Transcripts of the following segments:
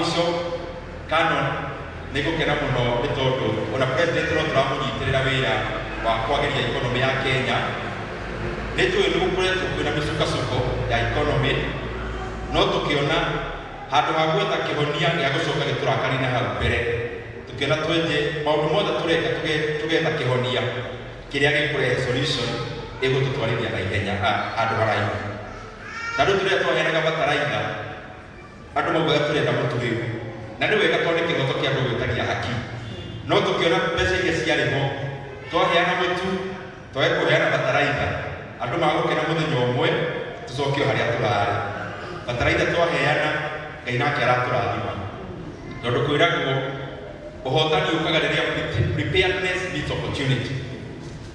Mũico, Canon, nĩ ngũkena mũno nĩ tondũ ona president no tũramũnyitĩrĩra wĩra wa kwagĩria economy ya Kenya. Nĩ njũĩ nĩ gũkoretwo kwĩna mĩcukacuko ya economy, no tũkĩona handũ ha gwetha kĩhonia gĩa gũcoka gĩtũrakarie na hau mbere, tũkĩona twenje maũndũ mothe tũreka tũgetha kĩhonia kĩrĩa gĩkũrehe solution ĩgũtũtwarithia na ihenya handũ haraihu. Ta rĩu tũrĩa twaheanaga bataraitha, andũ maugaga tũrenda mũtu rĩu, na nĩ wega tondũ nĩ kĩhoto kĩa andũ gwĩtagia haki, no tũkĩona mbeca iria ciarĩ ho twaheana mũtu, twage kũheana bataraitha, andũ magũkena mũthenya ũmwe, tũcoke o harĩa tũrarĩ. Bataraitha twaheana, Ngai nake aratũrathima, tondũ kwĩragwo ũhotani ũkaga rĩrĩa preparedness meets opportunity.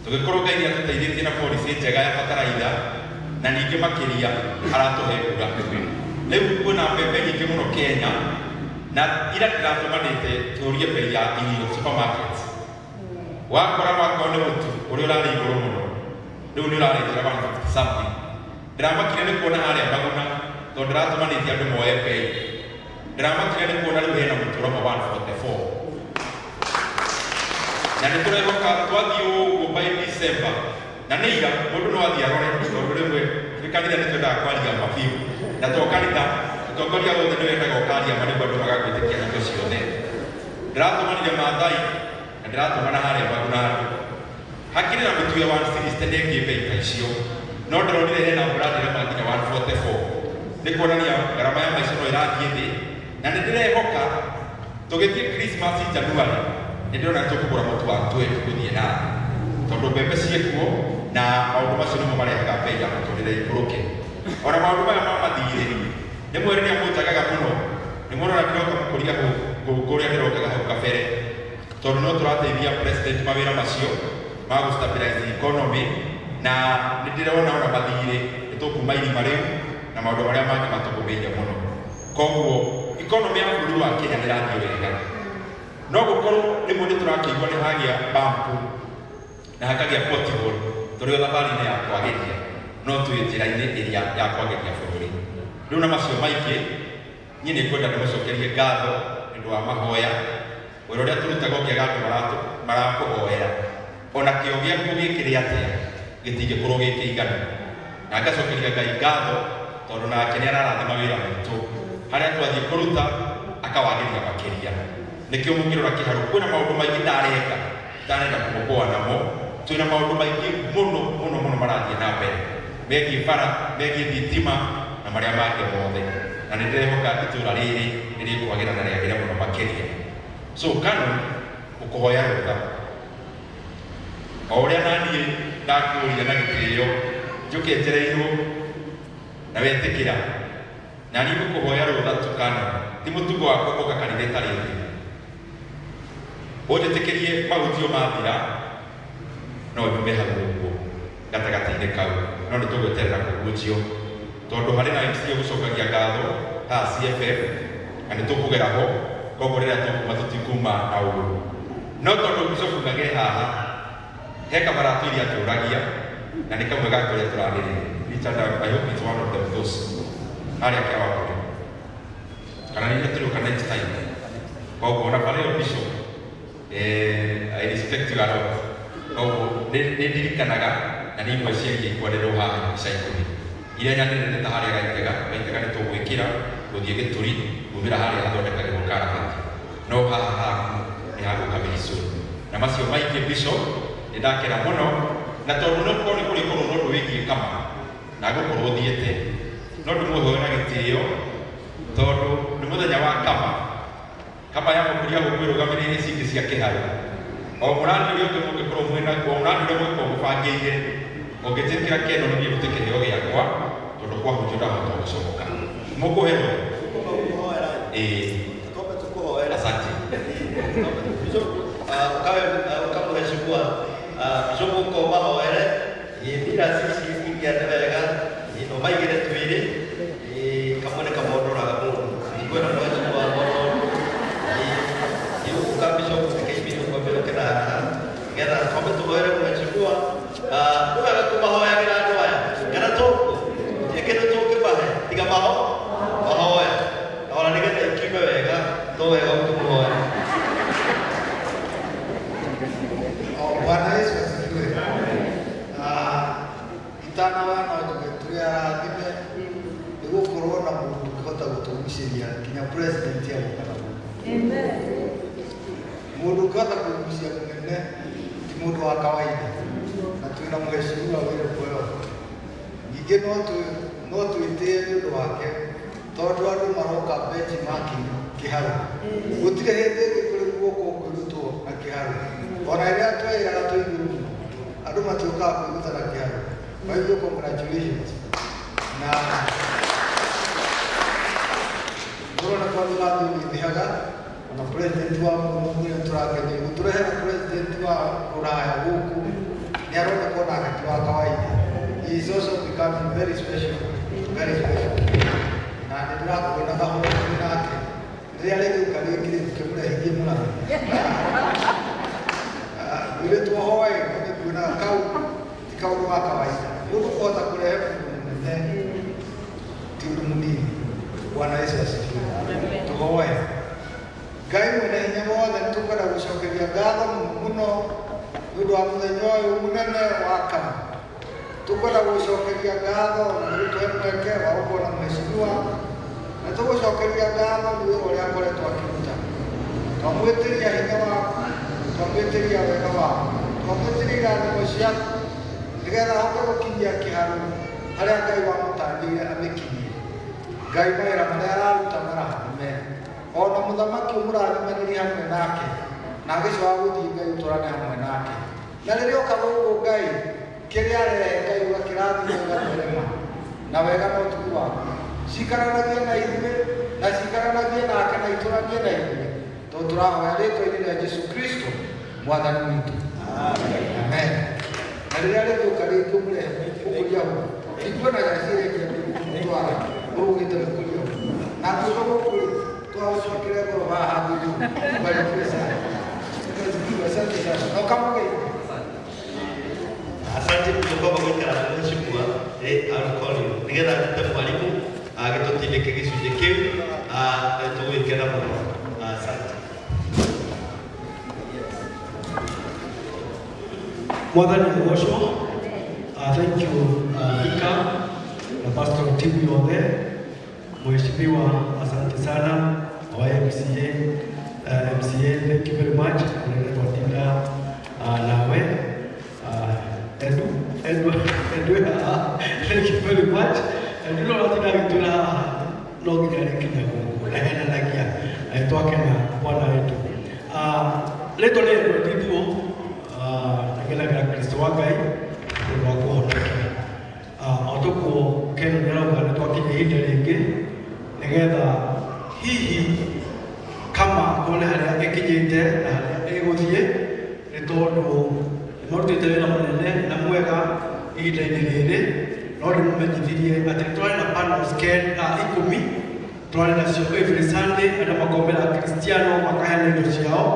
Tũgĩkorwo Ngai nĩ atũteithĩtie na policy njega ya bataraitha, na ningĩ makĩria aratũhe mbura. Rĩu kwĩna mbembe nyingĩ mũno Kenya, na ira ndĩratũmanĩte tũrie bei ya irio supermarkets. Wakora wakorwo nĩ mũtu ũrĩa ũrarĩ igũrũ mũno, rĩu nĩ ũrarĩ 150 something. Ndĩramakire nĩ kuona harĩa Maguna, tondũ ndĩratũmanĩte andũ moe bei. Ndĩramakire nĩ kuona rĩu hena mũtu ũrauma 144, na nĩ tũrehoka twathiĩ ũguo by December, na nĩ ira mũndũ no athiĩ arore, tondũ rĩmwe twĩ kanitha nĩ twendaga kwaria ma biũ, na to kanitha, mũtongoria wothe nĩ wendaga ũkaria ma nĩguo andũ magagwĩtĩkia hingo ciothe. Ndĩratũmanire Maathai na ndĩratũmana harĩa Maguna, andũ hakĩrĩ na mĩtu ya 160 ndĩngĩ bei ta icio, no ndĩronire hena brand ĩrauma nginya 144. Nĩ kuonania ngarama ya maica no ĩrathiĩ thĩ, na nĩ ndĩrehoka tũgĩthiĩ Christmas January nĩ ndĩrona nĩ tũkũgũra mũtu wa 20 gũthiĩ na thĩ, tondũ mbembe ciĩkuo, na maũndũ macio nĩmo marehaga bei ya mũtũrĩre ikũrũke. Ona maũndũ maya ma mathirĩ, rĩmwe rĩrĩa mũnjagaga mũno nĩ mũrona ndĩroka mũkũria kũrĩa ndĩrokaga hau kabere, tondũ no tũrateithia president mawĩra macio ma gũ stabilize economy, na nĩ ndĩrona ona mathirĩ nĩ tũkuma irima rĩu na maũndũ marĩa mangĩ matũgũmĩire mũno. Koguo economy ya bũrũri wa Kenya nĩ ĩrathiĩ wega, no gũkorwo rĩmwe nĩ tũrakĩigua nĩ hagĩa bump na hakagĩa pothole, tũrĩ o thabarĩ-inĩ ya kwagĩria, no twĩ njĩra-inĩ ĩrĩa ya kwagĩria bũrũri rĩu. Na macio maingĩ, niĩ nĩ ngwenda ndĩmũcokerie ngatho nĩ ũndũ wa mahoya. Wĩra ũrĩa tũrutaga, ũngĩaga andũ marakũhoera, ona kĩo gĩaku gĩkĩrĩ atĩa, gĩtingĩkorwo gĩ kĩiganu. Na ngacokeria Ngai ngatho tondũ nake nĩ ararathima wĩra witũ, harĩa twathiĩ kũruta akawagĩria makĩria. Nĩkĩo mũngĩrora kĩharũ, kwĩna maũndũ maingĩ ndareka itarenda kũmũboa namo. Twĩna maũndũ maingĩ mũno mũno mũno marathiĩ na mbere megiĩ bara, megiĩ thitima na marĩa mangĩ mothe, na nĩ ndĩrehoka itũra rĩrĩ nĩ rĩkwagĩra na rĩagĩre mũno makĩria. So Canon, ũkũhoya rũtha o ũrĩa naniĩ ndakũria na gĩtĩo njũke njereirwo na wetĩkĩra, na niĩ ngũkũhoya rũtha tu. Canon, ti mũtugo wakwa gũka kanitha ĩtarĩ thĩ. Ũnjĩtĩkĩrie mahunjio mathira no nyume hau ũguo gatagatĩ-inĩ kau, no nĩ tũgweterera kũhunjio, tondũ harĩ na MC ũgũcokagia ngatho haha CFF, na nĩ tũkũgera ho. Koguo rĩrĩa tũkuma, tũtikuma na ũru, no tondũ Bishop Ng'ang'e haha he kabaratũ iria njũragia, na nĩ kamwe ga kũrĩa tũranĩrĩria. Richard, I hope it's one of them, those harĩa kĩa wakũrĩ kana nĩ tũrĩũka next time. Koguo ona bara ĩyo, Bishop, I respect you a lot. Koguo nĩ ndirikanaga, na nĩ imwe cia iria ikwanĩrĩrwo haha ica ikuhĩ, iria nyanĩrĩre ta harĩa Gaitega. Gaitega nĩ tũgwĩkĩra gũthiĩ Gĩtũri kumĩra harĩa hathondekagĩrwo karabati, no haha haku nĩ hagũka very soon. Na macio maingĩ, Bishop, nĩ ndakena mũno, na tondũ no korwo nĩ kũrĩkorwo na ũndũ wĩgiĩ kama na ngũkorwo thiĩte, no ndĩmũhoe na gĩtĩo, tondũ nĩ mũthenya wa kama kama ya mũkũria gũkũ ĩrũgamĩrĩire ici ingĩ cia kĩharũ, o mũrandi ũrĩa ũngĩ mũngĩkorwo mwĩna, o mũrandi ũrĩa mũngĩkorwo mũbangĩire, ũngĩtĩkĩra keno nĩ niĩ ndute kĩheo gĩakwa, tondũ kwahunjio ndahota gũcomoka. Mũkũhe rũtha? Ĩĩ. Twambe tukuhoere. Asante. Bishop, ukawe ukamheshimiwa Bishop ũkomahoere mira cici ingĩande wega na ũmaigĩre twĩrĩ kamwe nĩ kamondoraga mũndũ kwĩna mheshimiwa mondo ũka. Bishop, reke Bishop kwambe ũke na haha nĩgetha twambe tũhoere mheshimiwa. Nĩ wega kũmahoyagĩra andũ aya, kana tũguo gũtirĩ kĩndũ tũngĩmahe tiga mahoya, na ona nĩgetha ikiume wega. To wega ũkĩmũhoya. Oh, Bwana Yesu asifiwe. Ah, itanawa no njuge tũrĩ arathime nĩ gũkorwo na mũndũ ũngĩhota gũtũgucĩria nginya president agoka na gũkũ. Mũndũ ũngĩhota kũgucia mũnene ti mũndũ wa kawaida, na twĩna mheshimiwa Willy Boyo. Ningĩ no twĩtĩe nĩ ũndũ wake tondũ andũ maroka benchmarking kĩharũ. Gũtirĩ hĩndĩ ĩngĩ kũrĩ guoko kwĩrutwo na kĩharũ. Ona rĩrĩa tweĩraga twĩ igũrũ mũno, andũ matiũkaga kwĩruta na kĩharũ. Kwa hivyo congratulations. Na tũrona kwa tũrathiĩ ũgĩthĩhaga ona president wa mũrungu nĩ tũrakenio gũtũrehera president wa rũraya gũkũ nĩ aroneka onake ti wa kawaida. He is also becoming very special, very special. Na nĩ ndĩrakuonaga ho twĩ nake rĩrĩa rĩgĩũka rĩngĩ rĩ tũkĩmũrehithie mũrathi mũirĩtu ũhoe nĩ kuonaga kau ti kaũndũ ga kawaida. Mũndũ kũhota kũrehe mũndũ mũnene ti ũndũ mũnini. Bwana Yesu asifiwe. Tũhoe. Ngai mwene hinya wothe nĩ tũkwenda gũcokeria ngatho mũno mũno nĩ ũndũ wa mũthenya ũyũ mũnene wa kana. Tũkwenda gũcokeria ngatho na nĩ gũtũhe mweke wa gũkorwo na mheshimiwa, na tũgũcokeria ngatho nĩ wĩra ũrĩa akoretwo akĩruta. Twamwĩtĩria hinya waku, twamwĩtĩria wega waku, twamwĩtĩria irathimo ciaku nĩgetha ahote gũkinyia kĩharo harĩa Ngai wamũtangĩire amĩkinyie. Ngai mawĩra marĩa araruta marathime, ona mũthamaki ũmũrathimanĩrie hamwe nake, na agĩcoka gũthiĩ Ngai ũtũrane hamwe nake. Na rĩrĩa oka gũkũ Ngai, kĩrĩa arehe Ngai ũgakĩrathima ũgatherema na wega na ũtugi waku. Cikaranagie na ithuĩ na cikaranagie nake na itũranie na ithuĩ, tondũ tũrahoya rĩtwa-inĩ rĩa Jesu Kristo mwathani witũ. Amen. Na rĩrĩa rĩgũka rĩngĩ ũmũrehe mũkũria hau, ndikuonaga ciĩrĩkia mũtwara ũrũgĩte mũkũria hau. Na tuoka gũkũ rĩ, twagũcokere ngoro haha handũ igũrũ. Barikiwe sana. Asante sana. Na ũkamũgeithie. Asante mũkomba gũikara mheshimiwa, I will call you nĩgetha njĩte mwarimũ agĩtũtindĩke gĩcunjĩ kĩu, nĩ tũgũgĩkena mũno. Asante. Mwathani agocwo. Thank you, Vika na pastor team yothe. Mheshimiwa, asante sana wa MCA, MCA, thank you very much. Nĩ twatinda nawe, Edu Edu Edu, thank you very much. Edu no ratinda agĩtwĩra haha no nginya rĩkinya gũkũ na henanagia na twakena bwana wetu. Rĩtwa nĩ Edward Ithuo, ngenagĩra Kristo wa Ngai ũndũ wa kũhonokia. O toguo Ken nĩarauga nĩ twakinya ihinda rĩngĩ nĩgetha hihi kama tuone harĩa ĩkinyĩte na harĩa ĩgũthiĩ, nĩ tondũ nĩmarutĩte wĩra mũnene na mwega ihinda-inĩ rĩrĩ. No ndĩmũmenyithirie atĩ nĩ twarĩ na panels 10 twarĩ nacio every Sunday, andũ makomera Kristiano makaheana indo ciao.